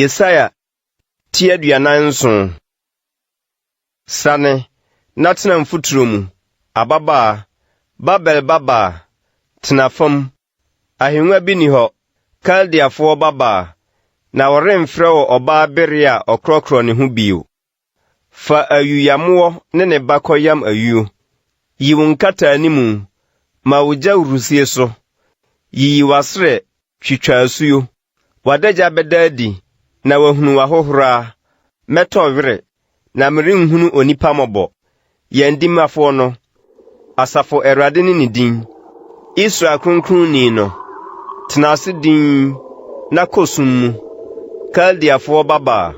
Yesaia ti 47. Sane, na tena mfuturo mu, ababaa, Babel babaa, tena fam. Ahennwa bi nni hɔ, Kaldeafoɔ babaa, na wɔremfrɛ wo ɔbaa bereɛ a ɔkorɔkorɔ ne ho bio. Fa ayuyamoɔ ne ne ba kɔyam ayuo. Yi wo nkataanimu, ma wo gya wurusie so. Yiyi w'asrɛ, twitwa asuo. W'adagya bɛda adi, na wɔahunu w'ahohora. Mɛtɔ were, na merenhunu onipa mmɔbɔ. Yɛn dimafoɔ no, Asafo Awurade ne ne din, Israel Kronkronni no. Tena ase dinn na kɔ sum mu, Kaldeafoɔ babaa,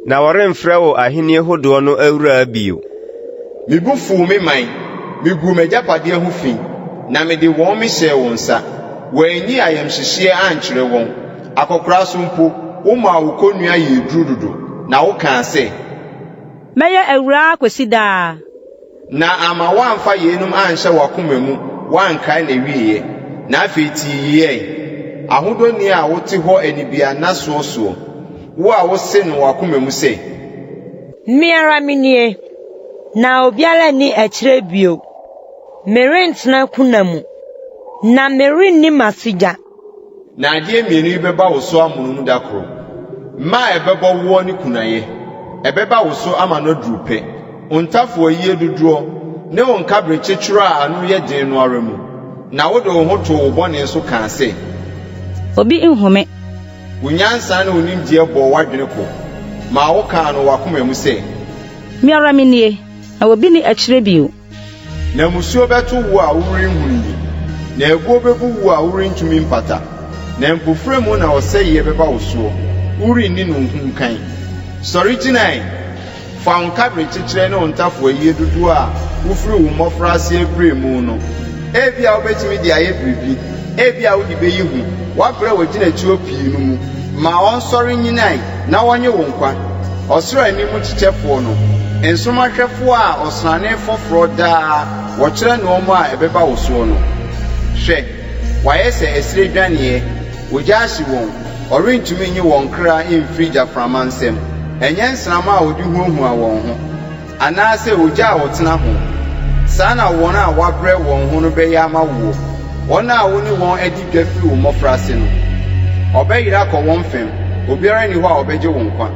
na wɔremfrɛ wo ahennie hodoɔ no awuraa bio. Me bo fuu me man, miguu m'agyapadeɛ ho fi, na mede wɔn mehyɛɛ wo nsa. Woanyi ayamhyehyeɛ ankyerɛ wɔn. Akɔkoraa so mpo, womaa wo kɔnnua yɛɛ duru dodo, na wokaa sɛ. Mɛyɛ awuraa akosi daa. Na amma woamfa yeinom anhyɛ w'akoma mu woankae n'awieeɛ. Na afei tie yei ɛ, ahodɔni a wote hɔ anibiannasoɔ soɔ, wo a wose no w'akoma mu sɛ. Me ara menie, na obiara nni akyire bio. Merentena kuna mu, na merenni m'asodwa. Na adeɛ mmienu yi bɛba wo so amonom da koro, mma a ɛbɛbɔ woɔ ne kunayɛ. Ɛbɛba wo so ama no aduru pɛ, wo ntafowayie dodoɔ ne wo nkaberɛkyekyerɛ a ano yɛ den no ara mu. Na wode wo ho too wo bɔne so kaa sɛ. Obi nhu me. Wo nyansa ne wo nimdeɛ bɔɔ w'adwene ko maa wokaa no w'akoma mu sɛ. Me ara menie, na obi nni akyire bio. Na mmusuo bɛto wo a worenhunu yi, na eguo bɛbu wo a worentumi mpata, na mpofirim na ɔsɛeɛ bɛba wo soɔ, worenni no nhunukan. Sɔre gyina ɛ! Fa wo nkaberɛkyekyerɛ ne wo ntafowayie dodoɔ a wofiri wo mmɔfraase brɛɛ mu no. Ebia wobɛtumi de ayɛ biribi, ebia wode bɛyi hu, woabrɛ w'agyinatuo pii no mu. Ma wɔnsɔre nnyina ɛ, na wɔnnye wo nkwa. Ɔsoro ani mu kyekyɛfoɔ no, nsoromma hwɛfoɔ a ɔsrane foforɔ daa wɔkyerɛ nnoɔma a ɛbɛba wo soɔ no. Hwɛ, wɔayɛ sɛ ɛserɛ dwaneeɛ, ogya ahye wɔn, ɔrentumi nnye wɔn kra mfiri gyaframa nsam. Ɛnyɛ nsramma a wɔde huahua wɔn ho, anaasɛ ogya a wɔtena ho. Saa na wɔn a wɔabrɛ wɔn ho no bɛyɛ ama woɔ, wɔn a wo ne wɔn adi dwa firi wo mmɔfraase no. Ɔbɛyera akɔ wɔn fam, obiara nni hɔ a ɔbɛgye wo nkwa.